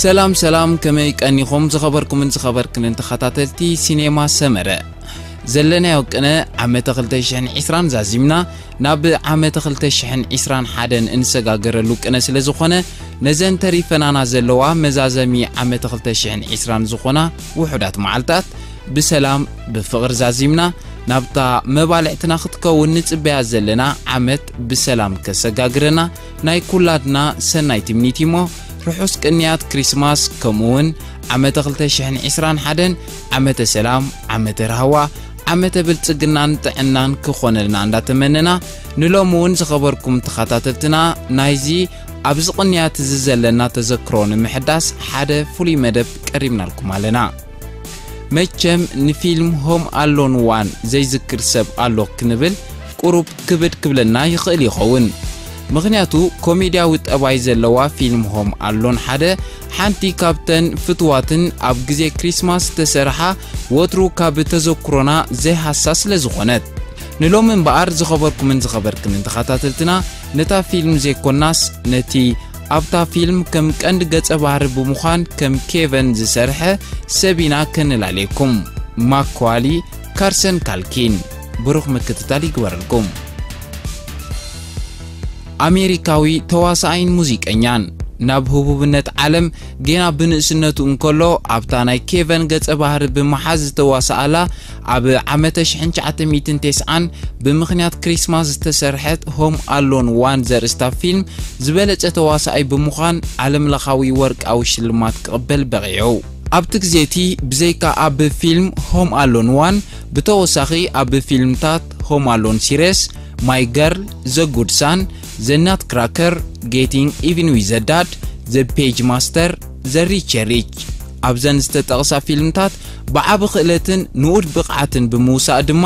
ሰላም ሰላም፣ ከመይ ቀኒኹም ዝኸበርኩምን ዝኸበርክንን ተኸታተልቲ ሲኔማ ሰመረ? ዘለናዮ ቅነ ዓመተ ክልተ ሽሕን ዕስራን ዛዚምና ናብ ዓመተ ክልተ ሽሕን ዕስራን ሓደን እንሰጋገረሉ ቅነ ስለ ዝኾነ፣ ነዘን ተሪፈናና ዘለዋ መዛዘሚ ዓመተ ክልተ ሽሕን ዕስራን ዝኾና ውሑዳት መዓልታት ብሰላም ብፍቕሪ ዛዚምና ናብታ መባልዕትና ክትከውን ንጽበያ ዘለና ዓመት ብሰላም ከሰጋግረና ናይ ኩላትና ሰናይ ትምኒት እሞ፣ ርሑስ ቅንያት ክሪስማስ፣ ከምኡ እውን ዓመተ ክልተ ሽሕን ዕስራን ሓደን ዓመተ ሰላም፣ ዓመተ ራህዋ፣ ዓመተ ብልጽግናን ጥዕናን ክኾነልና እንዳተመነና፣ ንሎሚ እውን ዝኸበርኩም ተኸታተልትና ናይዚ ኣብዚ ቅንያት እዚ ዘለና ተዘክሮ ንምሕዳስ ሓደ ፍሉይ መደብ ቀሪብናልኩም ኣለና። መቸም ንፊልም ሆም ኣሎን ዋን ዘይዝክር ሰብ ኣሎ ክንብል ቁሩብ ክብድ ክብለና ይኽእል ይኸውን። ምኽንያቱ ኮሜድያዊ ጠባይ ዘለዋ ፊልም ሆም ኣሎን ሓደ ሓንቲ ካብተን ፍትዋትን ኣብ ግዜ ክሪስማስ ዝተሰርሓ ወትሩ ካብ ተዘክሮና ዘይሃሳ ስለ ዝኾነት። ንሎሚ እምበኣር ዝኸበርኩምን ዝኸበርክንን ተኸታተልትና ነታ ፊልም ዘይኮናስ ነቲ ኣብታ ፊልም ከም ቀንዲ ገጸ ባህሪ ብምዃን ከም ኬቨን ዝሰርሐ ሰብ ኢና ከነላልየኩም። ማኳሊ ካርሰን ካልኪን። ብሩኽ ምክትታል ይግበረልኩም። ኣሜሪካዊ ተዋሳኣይን ሙዚቀኛን ናብ ህቡብነት ዓለም ጌና ብንእስነቱ እንከሎ ኣብታ ናይ ኬቨን ገጸ ባህሪ ብምሓዝ ዝተዋስኣላ ኣብ ዓመተ ሽሕን ትሽዓተ ሚእትን ተስዓን ብምኽንያት ክሪስማስ ዝተሰርሐት ሆም ኣሎን ዋን ዘርእስታ ፊልም ዝበለጸ ተዋሳኣይ ብምዃን ዓለምለኻዊ ወርቃዊ ሽልማት ክቕበል በቒዑ። ኣብቲ ግዜ እቲ ብዘይካ ኣብ ፊልም ሆም ኣሎን ዋን ብተወሳኺ ኣብ ፊልምታት ሆም ኣሎን ሲሪስ፣ ማይ ገርል፣ ዘ ጉድ ሳን፣ ዘ ናት ክራከር፣ ጌቲንግ ኢቭን ዊዝ ዘ ዳድ፣ ዘ ፔጅ ማስተር፣ ዘ ሪቸ ሪች ኣብዘን ዝተጠቕሳ ፊልምታት ብዓቢ ክእለትን ንኡድ ብቕዓትን ብምውሳእ ድማ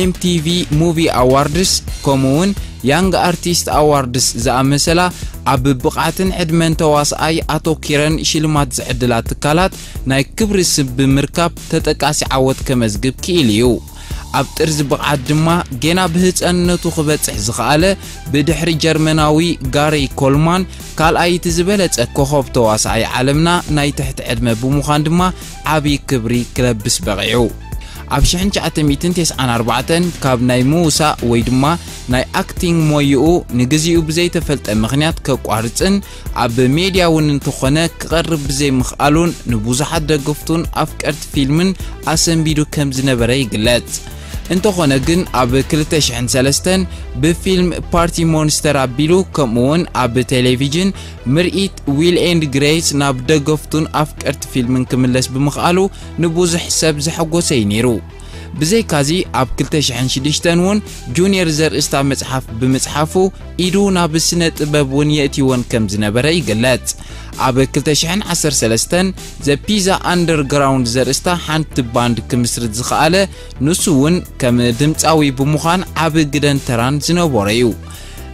ኤምቲቪ ሙቪ ኣዋርድስ ከምኡ እውን ያንግ ኣርቲስት ኣዋርድስ ዝኣመሰላ ኣብ ብቕዓትን ዕድመን ተዋስኣይ ኣተኪረን ሽልማት ዝዕድላ ትካላት ናይ ክብሪ ስም ብምርካብ ተጠቃሲ ዓወት ከመዝግብ ክኢሉ እዩ። ኣብ ጥርዚ ብቕዓት ድማ ጌና ብህጸንነቱ ክበጽሕ ዝኸኣለ ብድሕሪ ጀርመናዊ ጋሪ ኮልማን ካልኣይቲ ዝበለጸ ኮኸብ ተዋስኣይ ዓለምና ናይ ትሕቲ ዕድመ ብምዃን ድማ ዓቢ ክብሪ ክለብስ በቒዑ። ኣብ ሽሕን ትሽዓተ ሚእትን ተስዓን ኣርባዕተን ካብ ናይ ምውሳእ ወይ ድማ ናይ ኣክቲንግ ሞይኡ ንግዚኡ ብዘይተፈልጠ ምኽንያት ከቋርጽን ኣብ ሜድያ እውን እንተኾነ ክቐርብ ብዘይምኽኣሉን ንብዙሓት ደገፍቱን ኣፍቀርቲ ፊልምን ኣሰንቢዱ ከም ዝነበረ ይግለጽ። እንተኾነ ግን ኣብ ክልተ ሽሕን ሰለስተን ብፊልም ፓርቲ ሞንስተር ኣቢሉ ከምኡ እውን ኣብ ቴሌቪዥን ምርኢት ዊል ኤንድ ግሬስ ናብ ደገፍቱን ኣፍቀርቲ ፊልምን ክምለስ ብምኽኣሉ ንብዙሕ ሰብ ዘሐጎሰ እዩ ነይሩ። ብዘይካዚ ኣብ ክልተ ሽሕን ሽዱሽተን እውን ጁኒየር ዘርእስታ መጽሓፍ ብምጽሓፉ ኢዱ ናብ ስነ ጥበብ እውን የእትይወን ከም ዝነበረ ይግለጽ። ኣብ ክልተ ሽሕን ዓሰርተ ሰለስተን ዘ ፒዛ ኣንደርግራውንድ ዘርእስታ ሓንቲ ባንድ ክምስርት ዝኸኣለ ንሱ እውን ከም ድምጻዊ ብምዃን ዓቢ ግደን ተራን ዝነበሮ እዩ።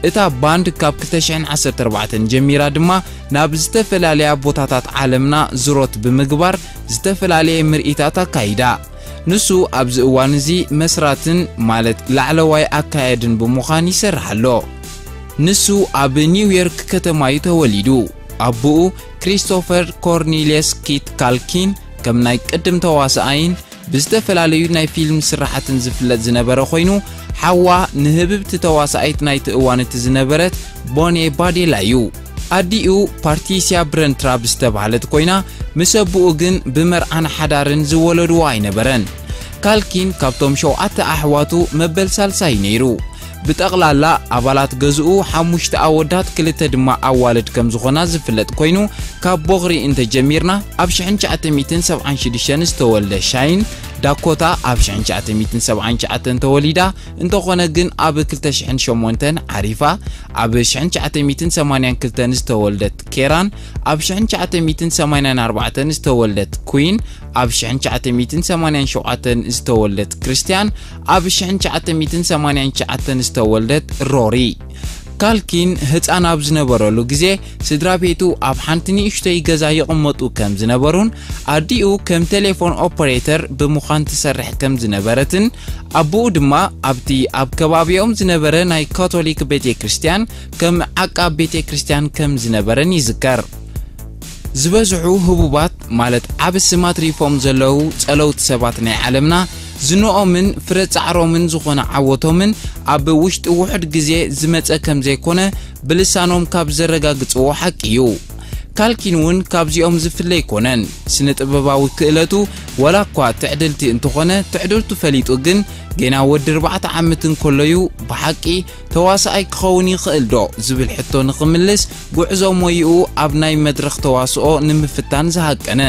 እታ ባንድ ካብ ክልተ ሽሕን ዓሰርተ ኣርባዕተን ጀሚራ ድማ ናብ ዝተፈላለያ ቦታታት ዓለምና ዝሮት ብምግባር ዝተፈላለየ ምርኢታት ኣካይዳ። ንሱ ኣብዚ እዋን እዚ መስራትን ማለት ላዕለዋይ ኣካየድን ብምዃን ይሰርሕ ኣሎ። ንሱ ኣብ ኒውዮርክ ከተማ እዩ ተወሊዱ። ኣቦኡ ክሪስቶፈር ኮርኔልየስ ኪት ካልኪን ከም ናይ ቅድም ተዋስኣይን ብዝተፈላለዩ ናይ ፊልም ስራሓትን ዝፍለጥ ዝነበረ ኮይኑ፣ ሓዋ ንህብብቲ ተዋሳኣይት ናይቲ እዋን እቲ ዝነበረት ቦኔ ባዴላ እዩ። ኣዲኡ ፓትሪስያ ብረንትራፕ ዝተባህለት ኮይና፣ ምስ ኣቦኡ ግን ብመርዓን ሓዳርን ዝወለድዎ ኣይነበረን። ካልኪን ካብቶም ሸውዓተ ኣሕዋቱ መበል ሳልሳይ ነይሩ። ብጠቕላላ ኣባላት ገዝኡ ሓሙሽተ ኣወዳት ክልተ ድማ ኣዋልድ ከም ዝኾና ዝፍለጥ ኮይኑ፣ ካብ ቦኽሪ እንተጀሚርና ኣብ ሽሕን ትሽዓተ ሚእትን ሰብዓን ሽዱሽተን ዝተወልደ ሻይን ዳኮታ ኣብ ሽሕን ትሽዓተ ሚእትን ሰብዓን ትሽዓተን ተወሊዳ እንተኾነ ግን ኣብ ክልተ ሽሕን ሸሞንተን ዓሪፋ፣ ኣብ ሽሕን ትሽዓተ ሚእትን ሰማንያን ክልተን ዝተወልደት ኬራን ኣብ ሽሕን ትሽዓተ ሚእትን ሰማንያን ኣርባዕተን ዝተወልደት ኩዊን ኣብ ሽሕን ትሽዓተ ሚእትን ሰማንያን ሸውዓተን ዝተወልደት ክርስትያን ኣብ ሽሕን ትሽዓተ ሚእትን ሰማንያን ትሽዓተን ዝተወልደት ሮሪ። ካልኪን ህጻን ኣብ ዝነበረሉ ግዜ ስድራ ቤቱ ኣብ ሓንቲ ንእሽቶይ ገዛ ይቕመጡ ከም ዝነበሩን ኣዲኡ ከም ቴሌፎን ኦፐሬተር ብምዃን ትሰርሕ ከም ዝነበረትን ኣቦኡ ድማ ኣብቲ ኣብ ከባቢኦም ዝነበረ ናይ ካቶሊክ ቤተ ክርስቲያን ከም ዓቃብ ቤተ ክርስቲያን ከም ዝነበረን ይዝከር። ዝበዝሑ ህቡባት ማለት ዓቢ ስም ኣትሪፎም ዘለዉ ጸለውቲ ሰባት ናይ ዓለምና ዝንኦምን ፍረ ጻዕሮምን ዝኾነ ዓወቶምን ኣብ ውሽጢ ውሑድ ግዜ ዝመጸ ከም ዘይኮነ ብልሳኖም ካብ ዘረጋግጽዎ ሓቂ እዩ። ካልኪን እውን ካብዚኦም ዝፍለ ኣይኮነን። ስነ ጥበባዊ ክእለቱ ዋላ እኳ ትዕድልቲ እንተኾነ ትዕድልቱ ፈሊጡ ግን ገና ወዲ ኣርባዕተ ዓመት እንከሎዩ ብሓቂ ተዋሳኣይ ክኸውን ይኽእል ዶ ዝብል ሕቶ ንኽምልስ ጉዕዞ ሞይኡ ኣብ ናይ መድረኽ ተዋስኦ ንምፍታን ዝሃቀነ።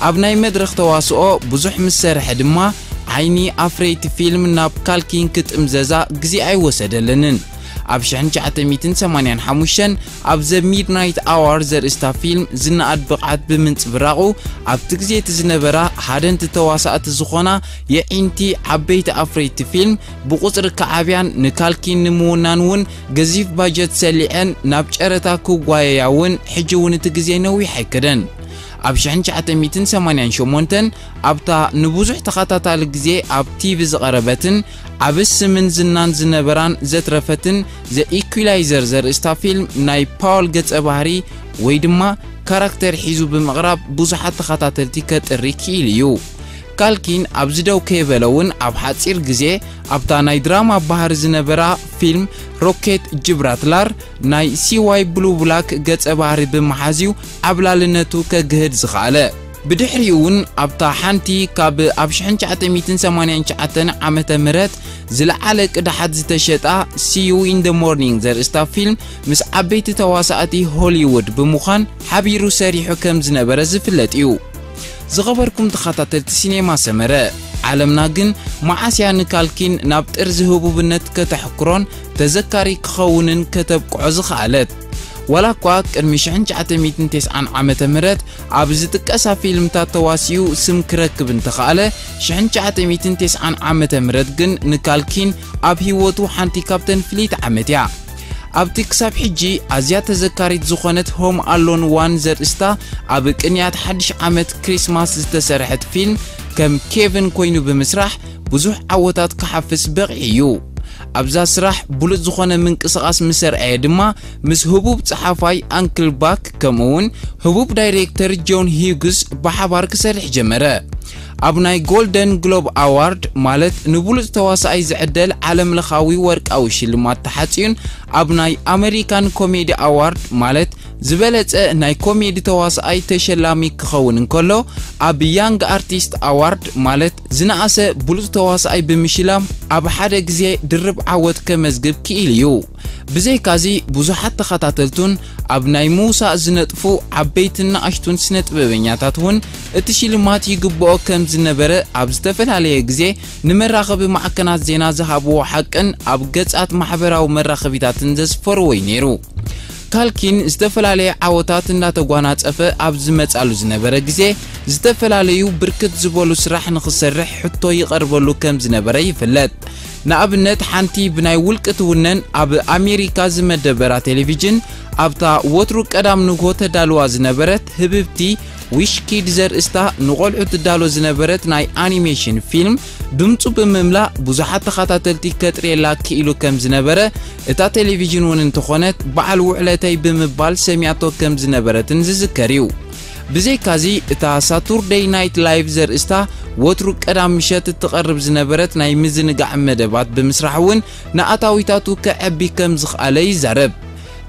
ኣብ ናይ መድረኽ ተዋስኦ ብዙሕ ምስ ሰርሐ ድማ ዓይኒ ኣፍረይቲ ፊልም ናብ ካልኪን ክጥምዘዛ ግዜ ኣይወሰደለንን። ኣብ ሽሕን ትሽዓተ ሚእትን ሰማንያን ሓሙሽተን ኣብ ዘ ሚድናይት ኣዋር ዘርእስታ ፊልም ዝነኣድ ብቕዓት ብምንጽብራቑ ኣብቲ ግዜ እቲ ዝነበራ ሃደንቲ ተዋሳእቲ ዝኾና የዒንቲ ዓበይቲ ኣፍረይቲ ፊልም ብቑጽሪ ክዓብያን ንካልኪን ንምውናን እውን ገዚፍ ባጀት ሰሊዐን ናብ ጨረታ ክጓየያ እውን ሕጂ እውን እቲ ግዜ ነዊሕ ኣይከደን። ኣብ ሽሕን ትሽዓተ ሚእትን ሰማንያን ሸሞንተን ኣብታ ንብዙሕ ተኸታታሊ ግዜ ኣብ ቲቪ ዝቐረበትን ዓቢ ስምን ዝናን ዝነበራን ዘትረፈትን ዘ ኢኩላይዘር ዘርእስታ ፊልም ናይ ፓውል ገጸ ባህሪ ወይ ድማ ካራክተር ሒዙ ብምቕራብ ብዙሓት ተኸታተልቲ ከጥሪ ክኢሉ እዩ። ካልኪን ኣብዚ ደው ከይበለ እውን ኣብ ሓጺር ግዜ ኣብታ ናይ ድራማ ባህሪ ዝነበራ ፊልም ሮኬት ጅብራትላር ናይ ሲዋይ ብሉ ብላክ ገጸ ባህሪ ብምሓዝ እዩ ዓብላልነቱ ከግህድ ዝኸኣለ። ብድሕሪኡ እውን ኣብታ ሓንቲ ካብ ኣብ ሽሕን ትሽዓተ ሚእትን ሰማንያን ትሽዓተን ዓመተ ምህረት ዝለዓለ ቅዳሓት ዝተሸጣ See You in the Morning ዘርእስታ ፊልም ምስ ዓበይቲ ተዋሳእቲ ሆሊውድ ብምዃን ሓቢሩ ሰሪሑ ከም ዝነበረ ዝፍለጥ እዩ። ዝኸበርኩም ተኸታተልቲ ሲኔማ ሰመረ፣ ዓለምና ግን መዓስ እያ ንካልኪን ናብ ጥርዚ ህቡብነት ከተሕክሮን ተዘካሪ ክኸውንን ከተብቅዖ ዝኸኣለት? ዋላ እኳ ቅድሚ ሽሕን ትሽዓተ ሚእትን ተስዓን ዓመተ ምህረት ኣብ ዝጥቀሳ ፊልምታት ተዋሲኡ ስም ክረክብ እንተኸኣለ፣ ሽሕን ትሽዓተ ሚእትን ተስዓን ዓመተ ምህረት ግን ንካልኪን ኣብ ህይወቱ ሓንቲ ካብተን ፍልይቲ ዓመት እያ። ኣብቲ ክሳብ ሕጂ ኣዝያ ተዘካሪት ዝኾነት ሆም ኣሎን ዋን ዘርእስታ ኣብ ቅንያት ሓድሽ ዓመት ክሪስማስ ዝተሰርሐት ፊልም ከም ኬቨን ኮይኑ ብምስራሕ ብዙሕ ዓወታት ክሓፍስ በቒዑ እዩ። ኣብዛ ስራሕ ብሉጽ ዝኾነ ምንቅስቓስ ምስ ኣርኣየ ድማ ምስ ህቡብ ጸሓፋይ ኣንክል ባክ ከምኡ እውን ህቡብ ዳይሬክተር ጆን ሂግስ ብሓባር ክሰርሕ ጀመረ። ኣብ ናይ ጎልደን ግሎብ ኣዋርድ ማለት ንብሉጽ ተዋሳኣይ ዝዕደል ዓለምለኻዊ ወርቃዊ ሽልማት ተሓጽዩን ኣብ ናይ ኣመሪካን ኮሜዲ ኣዋርድ ማለት ዝበለጸ ናይ ኮሜዲ ተዋሳኣይ ተሸላሚ ክኸውን እንከሎ ኣብ ያንግ ኣርቲስት ኣዋርድ ማለት ዝነኣሰ ብሉጽ ተዋሳኣይ ብምሽላም ኣብ ሓደ ግዜ ድርብ ዓወት ከመዝግብ ክኢሉ እዩ። ብዘይካዚ ብዙሓት ተኸታተልቱን ኣብ ናይ ምውሳእ ዝነጥፉ ዓበይትን ንኣሽቱን ስነ ጥበበኛታት እውን እቲ ሽልማት ይግብኦ ከም ዝነበረ ኣብ ዝተፈላለየ ግዜ ንመራኸቢ ማዕከናት ዜና ዝሃብዎ ሓቅን ኣብ ገጻት ማሕበራዊ መራኸቢታትን ዘስፈርዎ እዩ ነይሩ። ካልኪን ዝተፈላለየ ዓወታት እናተጓናጸፈ ኣብ ዝመጻሉ ዝነበረ ግዜ ዝተፈላለዩ ብርክት ዝበሉ ስራሕ ንኽሰርሕ ሕቶ ይቐርበሉ ከም ዝነበረ ይፍለጥ። ንኣብነት ሓንቲ ብናይ ውልቂ ትውነን ኣብ ኣሜሪካ ዝመደበራ ቴሌቪዥን ኣብታ ወትሩ ቀዳም ንግሆ ተዳልዋ ዝነበረት ህብብቲ ዊሽ ኪድ ዘርእስታ ንቖልዑ ትዳሎ ዝነበረት ናይ ኣኒሜሽን ፊልም ድምፁ ብምምላእ ብዙሓት ተኸታተልቲ ከጥርየላ ክኢሉ ከም ዝነበረ እታ ቴሌቪዥን እውን እንተኾነት በዓል ውዕለተይ ብምባል ሰሚያቶ ከም ዝነበረትን ዝዝከር እዩ። ብዘይካዚ እታ ሳቱርደይ ናይት ላይቭ ዘርእስታ ወትሩ ቀዳም ምሸት እትቐርብ ዝነበረት ናይ ምዝንጋዕ መደባት ብምስራሕ እውን ንኣታዊታቱ ከዐቢ ከም ዝኽኣለ ይዛረብ።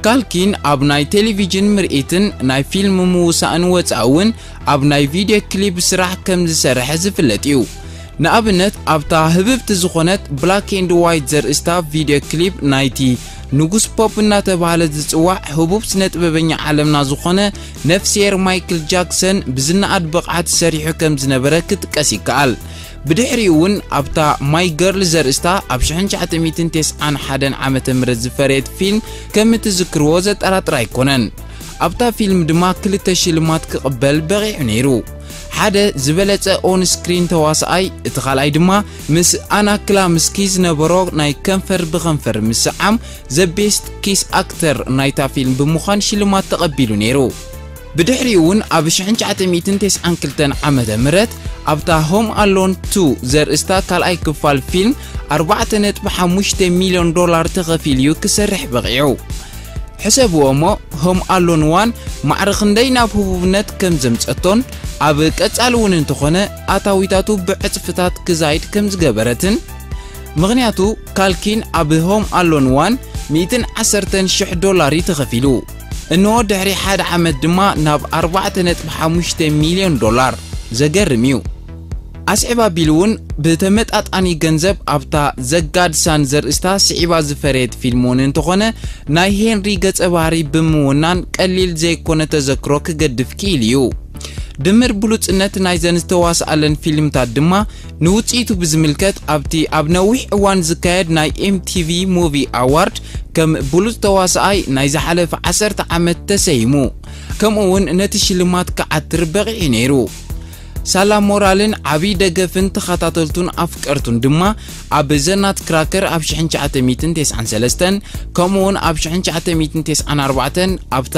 ካልኪን ኣብ ናይ ቴሌቪዥን ምርኢትን ናይ ፊልም ምውሳእን ወጻኢ እውን ኣብ ናይ ቪድዮ ክሊፕ ስራሕ ከም ዝሰርሐ ዝፍለጥ እዩ። ንኣብነት ኣብታ ህብብቲ ዝኾነት ብላክ ኤንድ ዋይት ዘርእስታ ቪድዮ ክሊፕ ናይቲ ንጉስ ፖፕ እናተባህለ ዝጽዋዕ ህቡብ ስነ ጥበበኛ ዓለምና ዝኾነ ነፍስሄር ማይክል ጃክሰን ብዝነኣድ ብቕዓት ሰሪሑ ከም ዝነበረ ክጥቀስ ይከኣል። ብድሕሪኡ እውን ኣብታ ማይ ገርል ዘርእስታ ኣብ ሽሕን ትሽዓተ ሚእትን ተስዓን ሓደን ዓመተ ምህረት ዝፈረየት ፊልም ከም እትዝክርዎ ዘጠራጥር ኣይኮነን። ኣብታ ፊልም ድማ ክልተ ሽልማት ክቕበል በቒዑ ነይሩ። ሓደ ዝበለጸ ኦን ስክሪን ተዋስኣይ፣ እቲ ካልኣይ ድማ ምስ ኣና ክላምስኪ ዝነበሮ ናይ ከንፈር ብኸንፈር ምስዓም ዘ ቤስት ኪስ ኣክተር ናይታ ፊልም ብምዃን ሽልማት ተቐቢሉ ነይሩ። ብድሕሪኡ እውን ኣብ ሽሕን ትሽዓተ ሚእትን ተስዓን ክልተን ዓመተ ምህረት ኣብታ ሆም ኣሎን ቱ ዘርእስታ ካልኣይ ክፋል ፊልም ኣርባዕተ ነጥቢ ሓሙሽተ ሚልዮን ዶላር ተኸፊሉ እዩ ክሰርሕ በቒዑ። ሕሰብዎ እሞ፣ ሆም ኣሎን ዋን ማዕረ ክንደይ ናብ ህቡብነት ከም ዘምጸቶን፣ ኣብ ቀጻሊ እውን እንተኾነ ኣታዊታቱ ብዕጽፍታት ክዛይድ ከም ዝገበረትን። ምኽንያቱ፣ ካልኪን ኣብ ሆም ኣሎን ዋን ሚእትን ዓሰርተን ሽሕ ዶላር እዩ ተኸፊሉ። እንሆ ድሕሪ ሓደ ዓመት ድማ ናብ ኣርባዕተ ነጥቢ ሓሙሽተ ሚልዮን ዶላር። ዘገርም እዩ። ኣስዕብ ኣቢሉ እውን ብተመጣጣኒ ገንዘብ ኣብታ ዘጋድሳን ዘርእስታ ስዒባ ዝፈረየት ፊልም እውን እንተኾነ፣ ናይ ሄንሪ ገጸ ባህሪ ብምውናን ቀሊል ዘይኮነ ተዘክሮ ክገድፍ ክኢሉ እዩ። ድምር ብሉጽነት ናይዘን ዝተዋስኣለን ፊልምታት ድማ ንውጽኢቱ ብዝምልከት ኣብቲ ኣብ ነዊሕ እዋን ዝካየድ ናይ ኤምቲቪ ሙቪ ኣዋርድ ከም ብሉጽ ተዋስኣይ ናይ ዝሓለፈ ዓሰርተ ዓመት ተሰይሙ። ከምኡ እውን ነቲ ሽልማት ክዓትር በቒዑ ነይሩ። ሳላ ሞራልን ዓብዪ ደገፍን ተኸታተልቱን ኣፍቀርቱን ድማ ኣብ ዘናት ክራከር ኣብ ሽሕን ትሽዓተ ሚእትን ተስዓን ሰለስተን፣ ከምኡ እውን ኣብ ሽሕን ትሽዓተ ሚእትን ተስዓን ኣርባዕተን ኣብታ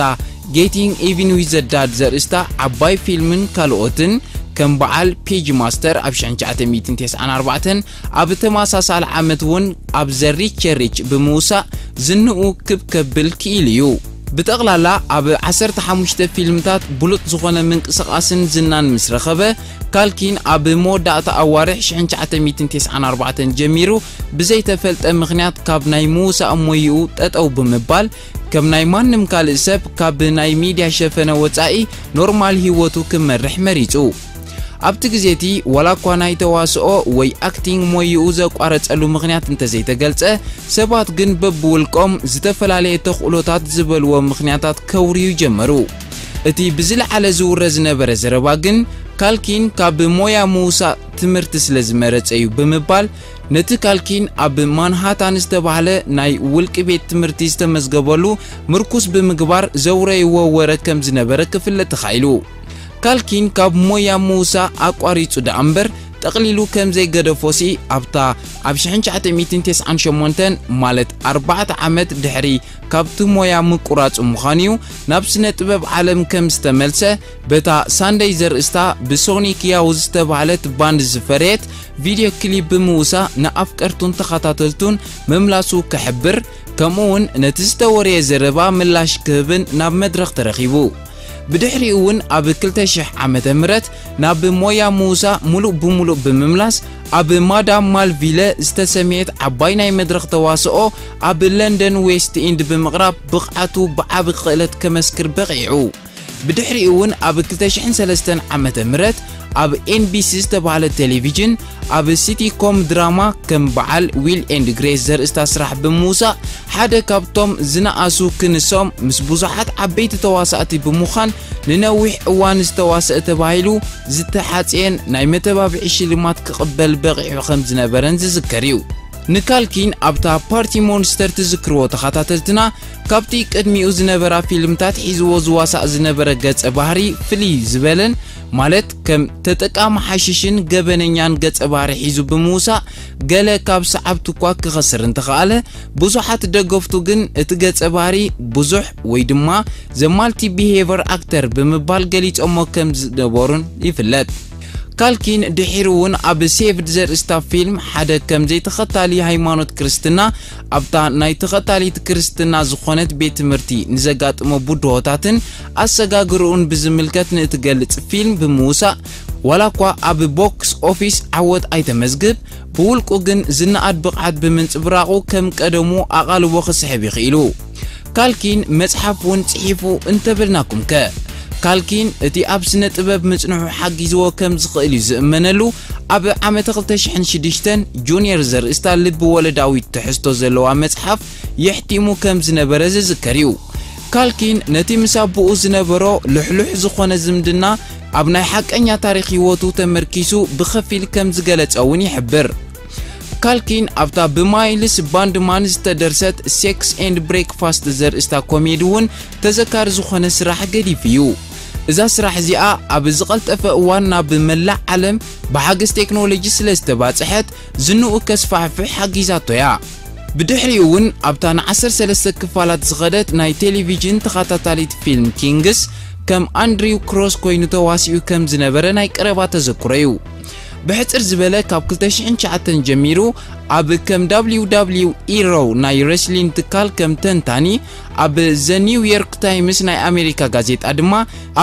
ጌቲንግ ኢቪን ዊዝ ዘ ዳድ ዘርእስታ ዓባይ ፊልምን ካልኦትን፣ ከም በዓል ፔጅ ማስተር ኣብ ሽሕን ትሽዓተ ሚእትን ተስዓን ኣርባዕተን ኣብ ተመሳሳሊ ዓመት እውን ኣብ ዘ ሪች ሪች ብምውሳእ ዝንኡ ክብ ከብል ክኢሉ እዩ። ብጠቕላላ ኣብ ዓሰርተ ሓሙሽተ ፊልምታት ብሉጽ ዝኾነ ምንቅስቓስን ዝናን ምስ ረኸበ፣ ካልኪን ኣብ መወዳእታ ኣዋርሕ ሽሕን ትሽዓተ ሚእትን ተስዓን ኣርባዕተን ጀሚሩ ብዘይተፈልጠ ምኽንያት ካብ ናይ ምውሳእ ሞይኡ ጠጠው ብምባል፣ ከም ናይ ማንም ካልእ ሰብ ካብ ናይ ሚድያ ሸፈነ ወጻኢ ኖርማል ህይወቱ ክመርሕ መሪጹ። ኣብቲ ግዜ እቲ ዋላ እኳ ናይ ተዋስኦ ወይ ኣክቲንግ ሞይኡ ዘቋረጸሉ ምኽንያት እንተዘይተገልጸ፣ ሰባት ግን በብውልቆም ዝተፈላለየ ተኽእሎታት ዝበልዎ ምኽንያታት ከውርዩ ጀመሩ። እቲ ብዝለዓለ ዝውረ ዝነበረ ዘረባ ግን ካልኪን ካብ ሞያ ምውሳእ ትምህርቲ ስለ ዝመረጸ እዩ ብምባል፣ ነቲ ካልኪን ኣብ ማንሃታን ዝተባህለ ናይ ውልቂ ቤት ትምህርቲ ዝተመዝገበሉ ምርኩስ ብምግባር ዘውረይዎ ወረ ከም ዝነበረ ክፍለጥ ተኻኢሉ። ካልኪን ካብ ሞያ ምውሳእ ኣቋሪጹ ደኣ እምበር፣ ጠቕሊሉ ከም ዘይገደፎሲ ኣብታ ኣብ ሽሕን ትሽዓተ ሚእትን ተስዓን ሸሞንተን፣ ማለት ኣርባዕተ ዓመት ድሕሪ ካብቲ ሞያ ምቁራጹ ምዃኑ'ዩ፣ ናብ ስነ ጥበብ ዓለም ከም ዝተመልሰ፣ በታ ሳንደይ ዘርእስታ ብሶኒክ ያው ዝተባህለት ባንድ ዝፈረየት ቪድዮ ክሊፕ ብምውሳእ ንኣፍቀርቱን ተኸታተልቱን ምምላሱ ክሕብር፣ ከምኡ እውን ነቲ ዝተወረየ ዘረባ ምላሽ ክህብን ናብ መድረኽ ተረኺቡ። ብድሕሪኡ እውን ኣብ ክልተ ሽሕ ዓመተ ምህረት ናብ ሞያ ምውሳእ ሙሉእ ብሙሉእ ብምምላስ፣ ኣብ ማዳም ማልቪለ ዝተሰምየት ዓባይ ናይ መድረኽ ተዋስኦ ኣብ ለንደን ዌስት ኢንድ ብምቕራብ ብቕዓቱ ብዓቢ ክእለት ከመስክር በቒዑ። ብድሕሪኡ እውን ኣብ ክልተ ሽሕን ሰለስተን ዓመተ ምህረት ኣብ ኤንቢሲ ዝተባህለ ቴሌቪዥን ኣብ ሲቲኮም ድራማ ከም በዓል ዊል ኤንድ ግሬስ ዘርእስታ ስራሕ ብምውሳእ፣ ሓደ ካብቶም ዝነኣሱ ክንሶም ምስ ብዙሓት ዓበይቲ ተዋሳእቲ ብምዃን ንነዊሕ እዋን ዝተዋስአ ተባሂሉ ዝተሓጽየን ናይ መተባብዒ ሽልማት ክቕበል በቒዑ ከም ዝነበረን ዝዝከር እዩ። ንካልኪን ኣብታ ፓርቲ ሞንስተር ትዝክርዎ ተኸታተልትና፣ ካብቲ ቅድሚኡ ዝነበራ ፊልምታት ሒዝዎ ዝዋሳእ ዝነበረ ገጸ ባህሪ ፍልይ ዝበለን፣ ማለት ከም ተጠቃሚ ሓሽሽን ገበነኛን ገጸ ባህሪ ሒዙ ብምውሳእ፣ ገለ ካብ ሰዓብቱ እኳ ክኸስር እንተኸኣለ፣ ብዙሓት ደገፍቱ ግን እቲ ገጸ ባህሪ ብዙሕ ወይ ድማ ዘ ማልቲ ቢሄቨር ኣክተር ብምባል ገሊጾሞ ከም ዝነበሩን ይፍለጥ። ካልኪን ድሒሩ እውን ኣብ ሴቭድ ዘርእስታ ፊልም ሓደ ከም ዘይተኸታሊ ሃይማኖት ክርስትና ኣብታ ናይ ተኸታሊት ክርስትና ዝኾነት ቤት ትምህርቲ ንዘጋጥሞ ብድሆታትን ኣሰጋግርኡን ብዝምልከት ንእትገልጽ ፊልም ብምውሳእ፣ ዋላ እኳ ኣብ ቦክስ ኦፊስ ዓወት ኣይተመዝግብ፣ ብውልቁ ግን ዝነኣድ ብቕዓት ብምንጽብራቑ ከም ቀደሙ ኣቓልቦ ክስሕብ ይኽኢሉ። ካልኪን መጽሓፍ እውን ጽሒፉ እንተበልናኩም ከ? ካልኪን እቲ ኣብ ስነ ጥበብ ምጽንሑ ሓጊዝዎ ከም ዝኽእል እዩ ዝእመነሉ። ኣብ ዓመተ ክልተ ሽሕን ሽዱሽተን ጁንየር ዘርእስታ ልቢ ወለዳዊት ትሕዝቶ ዘለዋ መጽሓፍ የሕቲሙ ከም ዝነበረ ዝዝከር እዩ። ካልኪን ነቲ ምስ ኣቦኡ ዝነበሮ ልሕሉሕ ዝኾነ ዝምድና ኣብ ናይ ሓቀኛ ታሪኽ ህይወቱ ተመርኪሱ ብኸፊል ከም ዝገለጸ እውን ይሕብር። ካልኪን ኣብታ ብማይልስ ባንድማን ዝተደርሰት ሴክስ ኤንድ ብሬክፋስት ዘርእስታ ኮሜዲ እውን ተዘካሪ ዝኾነ ስራሕ ገዲፉ እዩ። እዛ ስራሕ እዚኣ ኣብ ዝቐልጠፈ እዋን ናብ መላእ ዓለም ብሓገዝ ቴክኖሎጂ ስለ ዝተባጽሐት ዝንኡ ከስፋሕፍሕ ሓጊዛቶ እያ። ብድሕሪኡ እውን ኣብታ ንዓሰርተ ሰለስተ ክፋላት ዝኸደት ናይ ቴሌቪዥን ተኸታታሊት ፊልም ኪንግስ ከም ኣንድሪው ክሮስ ኮይኑ ተዋሲኡ ከም ዝነበረ ናይ ቀረባ ተዘክሮ እዩ። ብሕጽር ዝበለ ካብ ክልተ ሽሕን ትሽዓተን ጀሚሩ ኣብ ከም ደብሊው ደብሊው ኢ ሮው ናይ ሬስሊን ትካል ከም ተንታኒ፣ ኣብ ዘ ኒው ዮርክ ታይምስ ናይ ኣሜሪካ ጋዜጣ ድማ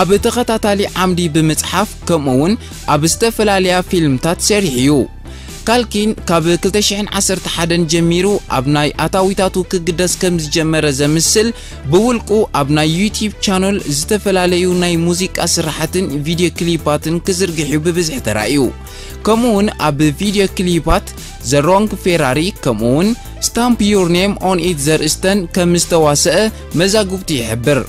ኣብ ተኸታታሊ ዓምዲ ብምጽሓፍ፣ ከምኡ እውን ኣብ ዝተፈላለያ ፊልምታት ሰሪሑ እዩ። ካልኪን ካብ ክልተ ሽሕን ዓሰርተ ሓደን ጀሚሩ ኣብ ናይ ኣታዊታቱ ክግደስ ከም ዝጀመረ ዘምስል፣ ብውልቁ ኣብ ናይ ዩቲዩብ ቻነል ዝተፈላለዩ ናይ ሙዚቃ ስራሓትን ቪድዮ ክሊፓትን ክዝርግሕ እዩ ብብዝሒ ተራእዩ። ከምኡ እውን ኣብ ቪድዮ ክሊፓት ዘ ሮንግ ፌራሪ፣ ከምኡ እውን ስታምፕ ዩር ኔም ኦን ኢት ዘርእስተን ከም ዝተዋሰአ መዛግብቱ ይሕብር።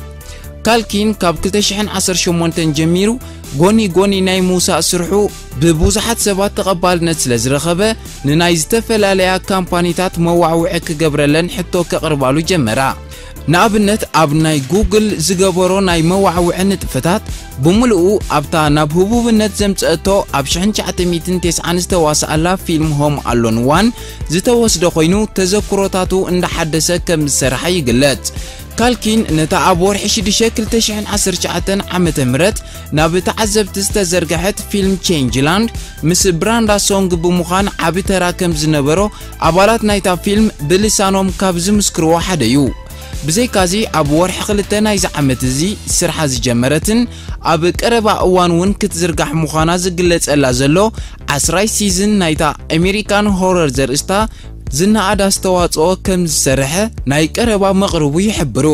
ካልኪን ካብ ክልተ ሽሕን ዓሰርተ ሸሞንተን ጀሚሩ ጎኒ ጎኒ ናይ ምውሳእ ስርሑ ብብዙሓት ሰባት ተቐባልነት ስለ ዝረኸበ፣ ንናይ ዝተፈላለያ ካምፓኒታት መዋዕውዒ ክገብረለን ሕቶ ከቕርባሉ ጀመራ። ንኣብነት፣ ኣብ ናይ ጉግል ዝገበሮ ናይ መዋዕውዒ ንጥፈታት፣ ብምልኡ ኣብታ ናብ ህቡብነት ዘምጸእቶ ኣብ ሽሕን ትሽዓተ ሚእትን ተስዓን ዝተዋስኣላ ፊልም ሆም ኣሎን ዋን ዝተወስደ ኮይኑ፣ ተዘክሮታቱ እንዳሓደሰ ከም ዝሰርሓ ይግለጽ። ካልኪን ነታ ኣብ ወርሒ ሽዱሽተ ክልተ ሽሕን ዓሰርተ ትሽዓተን ዓመተ ምህረት ናብ ተዓዘብቲ ዝተዘርግሐት ፊልም ቼንጅላንድ፣ ምስ ብራንዳ ሶንግ ብምዃን ዓቢ ተራ ከም ዝነበሮ ኣባላት ናይታ ፊልም ብልሳኖም ካብ ዝምስክርዎ ሓደ እዩ። ብዘይካዚ፣ ኣብ ወርሒ ክልተ ናይዚ ዓመት እዚ ስርሓ ዝጀመረትን ኣብ ቀረባ እዋን እውን ክትዝርጋሕ ምዃና ዝግለጸላ ዘሎ ዓስራይ ሲዝን ናይታ ኣሜሪካን ሆረር ዘርእስታ ዝነኣድ ኣስተዋጽኦ ከም ዝሰርሐ ናይ ቀረባ መቕርቡ ይሕብሩ።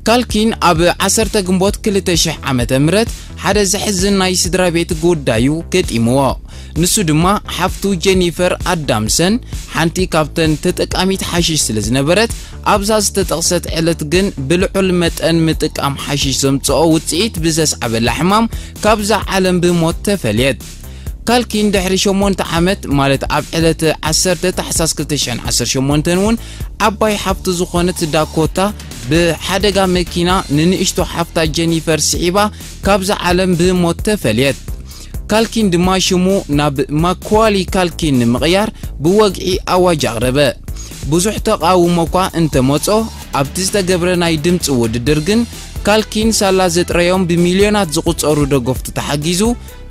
ካልኪን ኣብ ዓሰርተ ግንቦት ክልተ ሽሕ ዓመተ ምህረት ሓደ ዘሕዝን ናይ ስድራ ቤት ጉዳዩ ገጢምዎ። ንሱ ድማ ሓፍቱ ጀኒፈር ኣዳምሰን፣ ሓንቲ ካብተን ተጠቃሚት ሓሽሽ ስለ ዝነበረት፣ ኣብዛ ዝተጠቕሰት ዕለት ግን ብልዑል መጠን ምጥቃም ሓሽሽ ዘምጽኦ ውጽኢት ብዘስዓበላ ሕማም ካብዛ ዓለም ብሞት ተፈልየት። ካልኪን ድሕሪ ሸሞንተ ዓመት፣ ማለት ኣብ ዕለት ዓሰርተ ታሕሳስ ክልተ ሽሕን ዓሰርተ ሸሞንተን እውን ዓባይ ሓፍቱ ዝኾነት ዳኮታ ብሓደጋ መኪና ንንእሽቶ ሓፍታ ጀኒፈር ስዒባ ካብዛ ዓለም ብሞት ተፈልየት። ካልኪን ድማ ሽሙ ናብ ማኳሊ ካልኪን ንምቕያር ብወግዒ ኣዋጅ ኣቕረበ። ብዙሕ ተቓውሞ እኳ እንተመጾ፣ ኣብቲ ዝተገብረ ናይ ድምጺ ውድድር ግን ካልኪን ሳላ ዘጥረዮም ብሚልዮናት ዝቑጸሩ ደገፍቱ ተሓጊዙ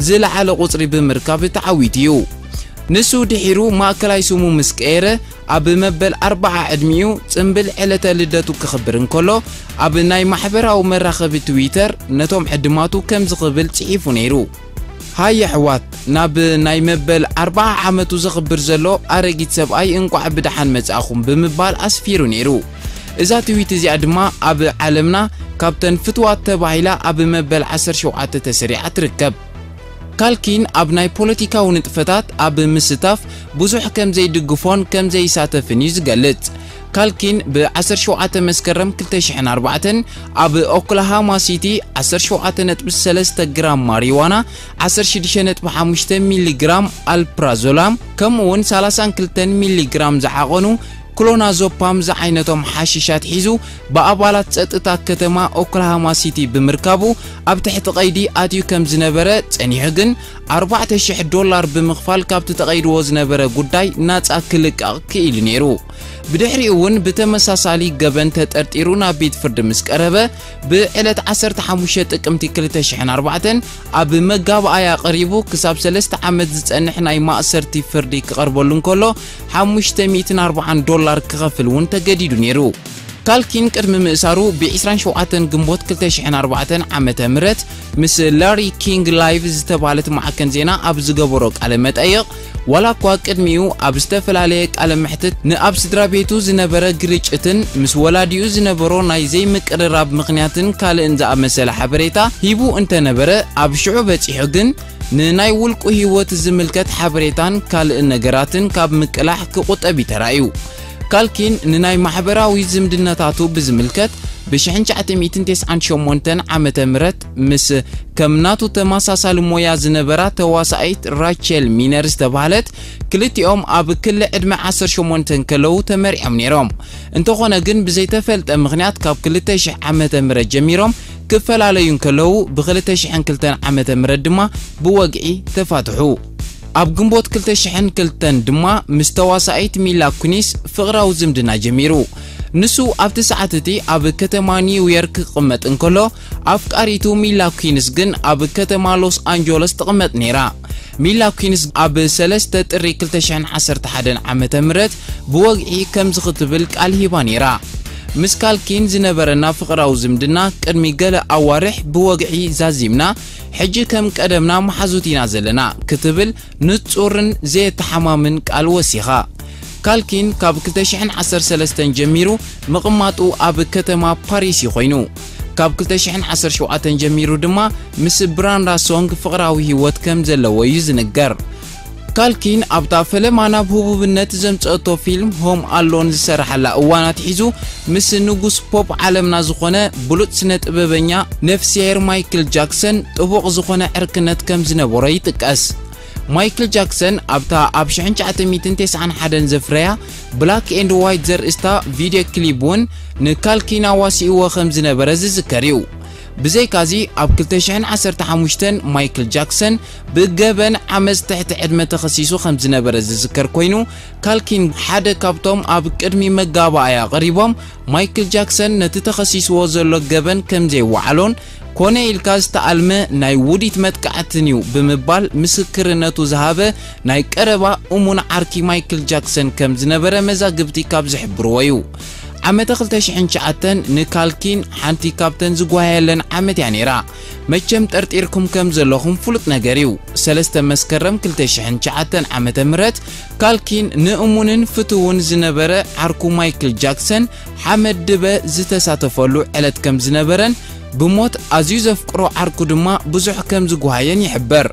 ዝለዓለ ቁጽሪ ብምርካብ ተዓዊቱ እዩ። ንሱ ድሒሩ ማእከላይ ስሙ ምስ ቀየረ፣ ኣብ መበል ኣርብዓ ዕድሚኡ ጽምብል ዕለተ ልደቱ ክኽብር እንከሎ፣ ኣብ ናይ ማሕበራዊ መራኸቢ ትዊተር ነቶም ዕድማቱ ከምዚ ክብል ጽሒፉ ነይሩ። ሃይ ኣሕዋት፣ ናብ ናይ መበል ኣርብዓ ዓመቱ ዘኽብር ዘሎ ኣረጊት ሰብኣይ እንቋዕ ብደሓን መጻእኹም ብምባል ኣስፊሩ ነይሩ። እዛ ትዊት እዚኣ ድማ ኣብ ዓለምና ካብተን ፍትዋት ተባሂላ ኣብ መበል ዓሰርተ ሸውዓተ ተሰሪዓ ትርከብ። ካልኪን ኣብ ናይ ፖለቲካዊ ንጥፈታት ኣብ ምስታፍ ብዙሕ ከም ዘይድግፎን ከም ዘይሳተፍን እዩ ዝገልጽ። ካልኪን ብ ዓሰርተ ሸውዓተ መስከረም ክልተ ሽሕን ኣርባዕተን ኣብ ኦክላሃማ ሲቲ ዓሰርተ ሸውዓተ ነጥቢ ሰለስተ ግራም ማሪዋና፣ ዓሰርተ ሽዱሽተ ነጥቢ ሓሙሽተ ሚሊ ግራም ኣልፕራዞላም፣ ከምኡ እውን ሰላሳን ክልተን ሚሊ ግራም ዝዓቐኑ ክሎናዞፓም ዝዓይነቶም ሓሽሻት ሒዙ ብኣባላት ጸጥታ ከተማ ኦክላሃማ ሲቲ ብምርካቡ ኣብ ትሕቲ ቀይዲ ኣትዩ ከም ዝነበረ ጸኒሑ፣ ግን ኣርባዕተ ሽሕ ዶላር ብምኽፋል ካብቲ ተቐይድዎ ዝነበረ ጉዳይ ናጻ ክልቀቕ ክኢሉ ነይሩ። ብድሕሪኡ እውን ብተመሳሳሊ ገበን ተጠርጢሩ ናብ ቤት ፍርዲ ምስ ቀረበ፣ ብዕለት ዓሰርተ ሓሙሽተ ጥቅምቲ ክልተ ሽሕን ኣርባዕተን ኣብ መጋባኣያ ቀሪቡ ክሳብ ሰለስተ ዓመት ዝጸንሕ ናይ ማእሰርቲ ፍርዲ ክቐርበሉ እንከሎ፣ ሓሙሽተ ሚእትን ኣርባዓን ዶላር ክኸፍል እውን ተገዲዱ ነይሩ። ካልኪን ቅድሚ ምእሳሩ ብ ዕስራን ሸውዓተን ግንቦት ክልተ ሽሕን ኣርባዕተን ዓመተ ምህረት ምስ ላሪ ኪንግ ላይቭ ዝተባህለት ማዕከን ዜና ኣብ ዝገበሮ ቃለ መጠይቕ፣ ዋላ እኳ ቅድሚኡ ኣብ ዝተፈላለየ ቃለ መሕትት ንኣብ ስድራ ቤቱ ዝነበረ ግርጭትን ምስ ወላዲኡ ዝነበሮ ናይ ዘይምቅርራብ ምኽንያትን ካልእን ዝኣመሰለ ሓበሬታ ሂቡ እንተነበረ፣ ኣብ ሽዑ በጺሑ ግን ንናይ ውልቁ ህይወት ዝምልከት ሓበሬታን ካልእን ነገራትን ካብ ምቅላሕ ክቑጠብ እዩ ተራእዩ። ካልኪን ንናይ ማሕበራዊ ዝምድናታቱ ብዝምልከት፣ ብ ሽሕን ትሽዓተ ሚእትን ተስዓን ሸሞንተን ዓመተ ምህረት ምስ ከም ናቱ ተመሳሳሊ ሞያ ዝነበራ ተዋሳኢት ራቸል ሚነር ዝተባህለት፣ ክልቲኦም ኣብ ክሊ ዕድመ ዓሰርተ ሸሞንተ እንከለዉ ተመርዕዮም ነይሮም። እንተኾነ ግን፣ ብዘይተፈልጠ ምኽንያት ካብ ክልተ ሽሕ ዓመተ ምህረት ጀሚሮም ክፈላለዩ እንከለዉ፣ ብ ክልተ ሽሕን ክልተን ዓመተ ምህረት ድማ ብወግዒ ተፋትሑ። ኣብ ግንቦት ክልተ ሽሕን ክልተን ድማ ምስ ተዋሳኢት ሚላ ኩኒስ ፍቕራዊ ዝምድና ጀሚሩ። ንሱ ኣብቲ ሰዓት እቲ ኣብ ከተማ ኒውዮርክ ክቕመጥ እንከሎ፣ ኣፍቃሪቱ ሚላ ኩኒስ ግን ኣብ ከተማ ሎስ ኣንጀለስ ትቕመጥ ነይራ። ሚላ ኩንስ ኣብ ሰለስተ ጥሪ ክልተ ሽሕን ዓሰርተ ሓደን ዓመተ ምህረት ብወግዒ ከምዚ ክትብል ቃል ሂባ ነይራ። ምስ ካልኪን ዝነበረና ፍቕራዊ ዝምድና ቅድሚ ገለ ኣዋርሕ ብወግዒ ዛዚምና፣ ሕጂ ከም ቀደምና መሓዙት ኢና ዘለና ክትብል ንጹርን ዘየተሓማምን ቃል ወሲኻ። ካልኪን ካብ ክልተ ሽሕን ዓሰርተ ሰለስተን ጀሚሩ ምቕማጡ ኣብ ከተማ ፓሪስ እዩ ኮይኑ። ካብ ክልተ ሽሕን ዓሰርተ ሸውዓተን ጀሚሩ ድማ ምስ ብራንዳ ሶንግ ፍቕራዊ ህይወት ከም ዘለዎ እዩ ዝንገር። ካልኪን ኣብታ ፈለማ ናብ ህቡብነት ዘምጸእቶ ፊልም ሆም ኣሎን ዝሰራሓላ እዋን ኣትሒዙ ምስ ንጉስ ፖፕ ዓለምና ዝኾነ ብሉጽ ስነ ጥበበኛ ነፍስሄር ማይክል ጃክሰን ጥቡቕ ዝኾነ ዕርክነት ከም ዝነበሮ ይጥቀስ። ማይክል ጃክሰን ኣብታ ኣብ ሽሕን ትሽዓተ ሚእትን ተስዓን ሓደን ዘፍረያ ብላክ ኤንድ ዋይት ዘርእስታ ቪድዮ ክሊፕ እውን ንካልኪን ኣዋሲእዎ ከም ዝነበረ ዝዝከር እዩ። ብዘይካዚ ኣብ ክልተ ሽሕን ዓሰርተ ሓሙሽተን ማይክል ጃክሰን ብገበን ዓመጽ ትሕቲ ዕድመ ተኸሲሱ ከም ዝነበረ ዝዝከር ኮይኑ፣ ካልኪን ሓደ ካብቶም ኣብ ቅድሚ መጋባእያ ቀሪቦም ማይክል ጃክሰን ነቲ ተኸሲስዎ ዘሎ ገበን ከም ዘይወዓሎን ኮነ ኢልካ ዝተኣልመ ናይ ውዲት መጥቃዕትን እዩ ብምባል ምስክርነቱ ዝሃበ ናይ ቀረባ እሙን ዓርኪ ማይክል ጃክሰን ከም ዝነበረ መዛግብቲ ካብ ዝሕብርዎ እዩ። ዓመተ ክልተ ሽሕን ትሽዓተን ንካልኪን ሓንቲ ካብተን ዝጓየለን ዓመት እያ ነይራ። መቸም ጠርጢርኩም ከም ዘለኹም ፍሉጥ ነገር እዩ። ሰለስተ መስከረም ክልተ ሽሕን ትሽዓተን ዓመተ ምህረት ካልኪን ንእሙንን ፍትውን ዝነበረ ዓርኩ ማይክል ጃክሰን ሓመድ ድበ ዝተሳተፈሉ ዕለት ከም ዝነበረን ብሞት ኣዝዩ ዘፍቅሮ ዓርኩ ድማ ብዙሕ ከም ዝጓሃየን ይሕበር።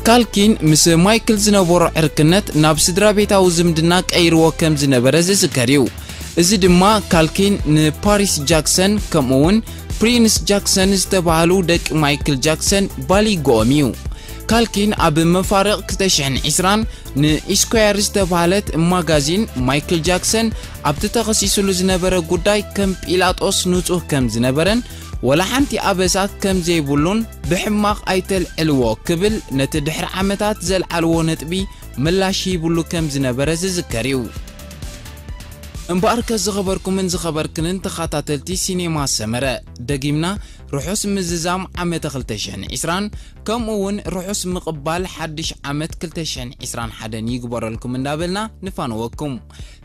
ካልኪን ምስ ማይክል ዝነበሮ ዕርክነት ናብ ስድራ ቤታዊ ዝምድና ቀይርዎ ከም ዝነበረ ዝዝከር እዩ። እዚ ድማ ካልኪን ንፓሪስ ጃክሰን ከምኡ እውን ፕሪንስ ጃክሰን ዝተባህሉ ደቂ ማይክል ጃክሰን ባሊጎኦም እዩ። ካልኪን ኣብ መፋርቕ ክልተ ሽሕን ዕስራን ንኢስኳየር ዝተባህለት ማጋዚን ማይክል ጃክሰን ኣብቲ ተኸሲስሉ ዝነበረ ጉዳይ ከም ጲላጦስ ንጹህ ከም ዝነበረን ወላ ሓንቲ ኣበሳ ከም ዘይብሉን ብሕማቕ ኣይተልዕልዎ ክብል ነቲ ድሕሪ ዓመታት ዘልዓልዎ ነጥቢ ምላሽ ሂብሉ ከም ዝነበረ ዝዝከር እዩ። እምበኣርከ ዝኸበርኩምን ዝኸበርክንን ተኸታተልቲ ሲኔማ ሰመረ፣ ደጊምና ርሑስ ምዝዛም ዓመተ ክልተ ሽሕን ዕስራን ከምኡ እውን ርሑስ ምቕባል ሓድሽ ዓመት ክልተ ሽሕን ዕስራን ሓደን ይግበረልኩም እንዳበልና ንፋነወኩም።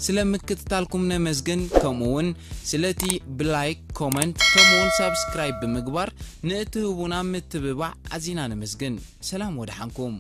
ስለ ምክትታልኩም ነመስግን፣ ከምኡ እውን ስለቲ ብላይክ፣ ኮመንት ከምኡ እውን ሳብስክራይብ ብምግባር ንእትህቡና ምትብባዕ ኣዚና ነመስግን። ሰላም ወድሓንኩም።